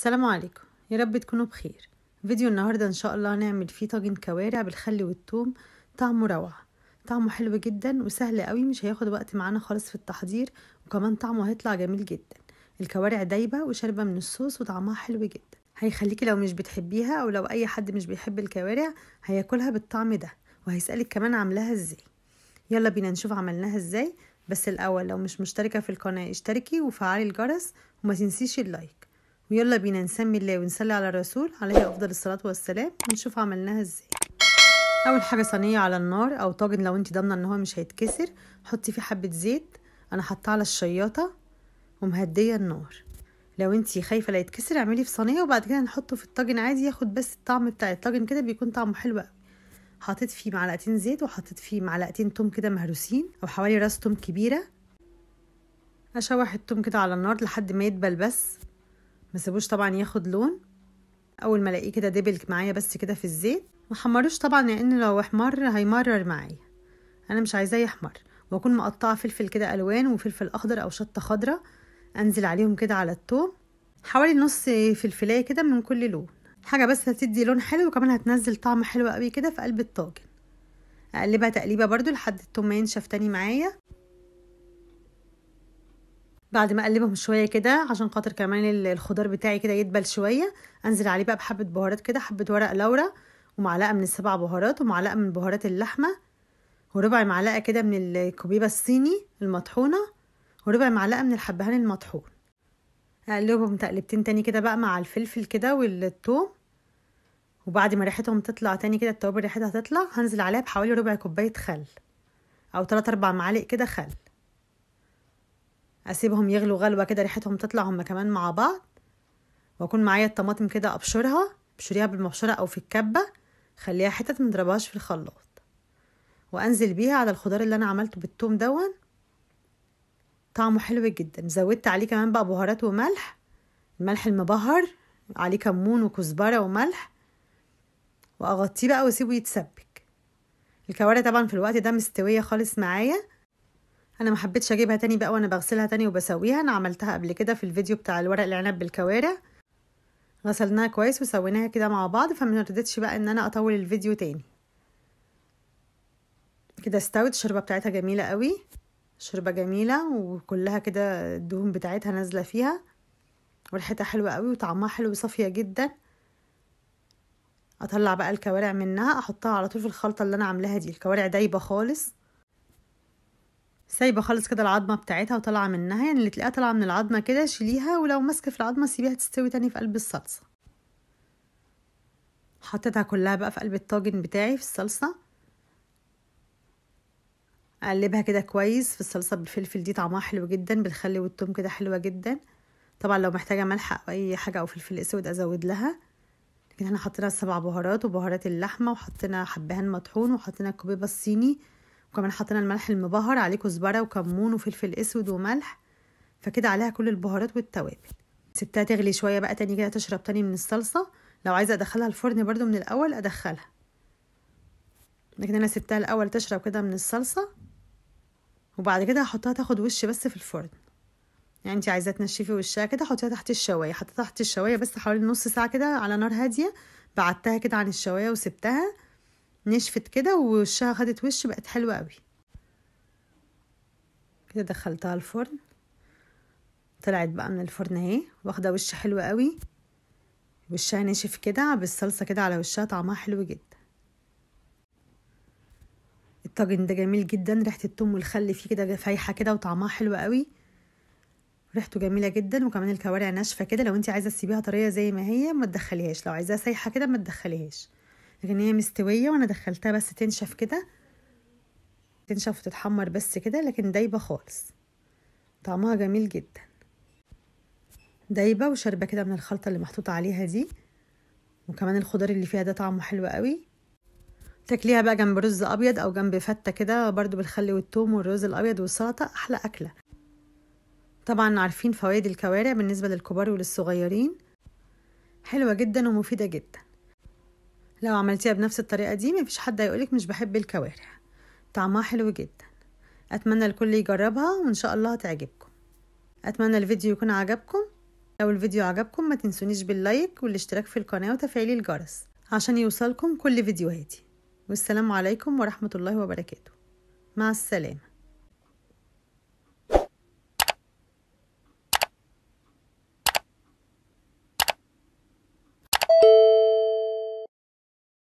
السلام عليكم، يا رب تكونوا بخير. فيديو النهارده ان شاء الله هنعمل فيه طاجن كوارع بالخل والثوم، طعمه روعه، طعمه حلو جدا وسهل قوي، مش هياخد وقت معانا خالص في التحضير، وكمان طعمه هيطلع جميل جدا. الكوارع دايبه وشاربه من الصوص وطعمها حلو جدا، هيخليكي لو مش بتحبيها او لو اي حد مش بيحب الكوارع هياكلها بالطعم ده، وهيسألك كمان عاملاها ازاي. يلا بينا نشوف عملناها ازاي. بس الاول لو مش مشتركة في القناة اشتركي وفعلي الجرس وما تنسيش ال like. ويلا بينا نسمي الله ونصلي على الرسول عليه افضل الصلاة والسلام، ونشوف عملناها ازاي. اول حاجة صينية على النار او طاجن لو انت ضامنه ان هو مش هيتكسر، حطي فيه حبه زيت. انا حاطاه على الشياطه ومهديه النار. لو انت خايفة لا يتكسر اعمليه في صينية وبعد كده نحطه في الطاجن عادي، ياخد بس الطعم بتاع الطاجن كده، بيكون طعمه حلو قوي. حطيت فيه معلقتين زيت وحطيت فيه معلقتين توم كده مهروسين او حوالي راس توم كبيرة. اشوح التوم كده على النار لحد ما يدبل، بس ما سيبوش طبعا ياخد لون. اول ما الاقيه كده دبل معايا بس كده في الزيت، ما حمروش طبعا لان لو احمر هيمرر معايا، انا مش عايزاه يحمر. واكون مقطعه فلفل كده الوان وفلفل اخضر او شطه خضراء، انزل عليهم كده على التوم حوالي نص فلفلايه كده من كل لون، حاجة بس هتدي لون حلو وكمان هتنزل طعم حلو قوي كده في قلب الطاجن. اقلبها تقليبه برده لحد التوم ما ينشف تاني معايا. بعد ما اقلبهم شوية كده عشان خاطر كمان الخضار بتاعي كده يدبل شوية، انزل عليه بقى بحبه بهارات كده، حبه ورق لورا ومعلقة من السبع بهارات ومعلقة من بهارات اللحمة وربع معلقه كده من الكبيبه الصيني المطحونه وربع معلقه من الحبهان المطحون. اقلبهم تقلبتين تاني كده بقى مع الفلفل كده والثوم، وبعد ما ريحتهم تطلع تاني كده التوابل ريحتها تطلع، هنزل عليها بحوالي ربع كوباية خل او 3 4 معالق كده خل. اسيبهم يغلوا غلوه كده ريحتهم تطلع هما كمان مع بعض. واكون معايا الطماطم كده ابشرها، ابشريها بالمبشره او في الكبه، خليها حتت ما تضربهاش في الخلاط، وانزل بيها على الخضار اللي انا عملته بالثوم دون. طعمه حلو جدا. زودت عليه كمان بقى بهارات وملح، الملح المبهر عليه كمون وكزبره وملح، واغطيه بقى واسيبه يتسبك. الكوارع طبعا في الوقت ده مستوية خالص معايا، انا ما حبيتش اجيبها تاني بقى وانا بغسلها تاني وبسويها، انا عملتها قبل كده في الفيديو بتاع الورق العنب بالكوارع، غسلناها كويس وسويناها كده مع بعض، فما رضيتش بقى ان انا اطول الفيديو تاني. كده استوت الشوربة بتاعتها جميلة قوي، شوربة جميلة وكلها كده الدهون بتاعتها نازله فيها وريحتها حلوة قوي وطعمها حلو وصافيه جدا. اطلع بقى الكوارع منها، احطها على طول في الخلطة اللي انا عاملاها دي. الكوارع دايبه خالص، سايبه خالص كده العظمة بتاعتها وطالعه منها، يعني اللي تلاقيها طالعه من العظمة كده شيليها، ولو ماسكه في العظمة سيبيها تستوي تاني في قلب الصلصه. حطيتها كلها بقى في قلب الطاجن بتاعي في الصلصه، اقلبها كده كويس في الصلصه بالفلفل دي، طعمها حلو جدا بالخل والثوم كده حلوة جدا. طبعا لو محتاجه ملح او اي حاجة او فلفل اسود ازود لها، لكن احنا حطينا السبع بهارات وبهارات اللحمة وحطينا حبهان مطحون وحطينا الكبيبه الصيني، وكمان حطينا الملح المبهر عليه كزبره وكمون وفلفل اسود وملح، فكده عليها كل البهارات والتوابل. سبتها تغلي شوية بقى تاني كده تشرب تاني من الصلصه. لو عايزه ادخلها الفرن برده من الاول ادخلها، لكن انا سبتها الاول تشرب كده من الصلصه، وبعد كده هحطها تاخد وش بس في الفرن. يعني انت عايزه تنشفي وشها كده حطيها تحت الشوايه، حطيتها تحت الشوايه بس حوالي نص ساعة كده على نار هادية، بعدتها كده عن الشوايه وسبتها نشفت كده ووشها خدت وش، بقت حلوة قوي كده. دخلتها الفرن، طلعت بقى من الفرن اهي واخده وش حلو قوي، وشها ناشف كده بالصلصه كده على وشها، طعمها حلو جدا. الطاجن ده جميل جدا، ريحه الثوم والخل فيه كده فايحه كده وطعمها حلو قوي، ريحته جميلة جدا. وكمان الكوارع ناشفة كده، لو انت عايزه تسيبيها طرية زي ما هي ما تدخليهاش، لو عايزاها سايحه كده ما تدخليهاش، لكن هي مستوية وانا دخلتها بس تنشف كده، تنشف وتتحمر بس كده، لكن دايبه خالص، طعمها جميل جدا، دايبه وشاربه كده من الخلطة اللي محطوطة عليها دي، وكمان الخضار اللي فيها ده طعمه حلو قوي. تاكليها بقى جنب رز ابيض او جنب فته كده برضو بالخل والثوم والرز الابيض والسلطة، احلى اكله. طبعا عارفين فوائد الكوارع بالنسبة للكبار وللصغيرين، حلوة جدا ومفيدة جدا. لو عملتيها بنفس الطريقة دي مفيش حد هيقولك مش بحب الكوارع، طعمها حلو جدا. اتمنى الكل يجربها وان شاء الله هتعجبكم. اتمنى الفيديو يكون عجبكم. لو الفيديو عجبكم ما تنسونيش بال like والاشتراك في القناة وتفعيل الجرس عشان يوصلكم كل فيديوهاتي. والسلام عليكم ورحمة الله وبركاته. مع السلامة.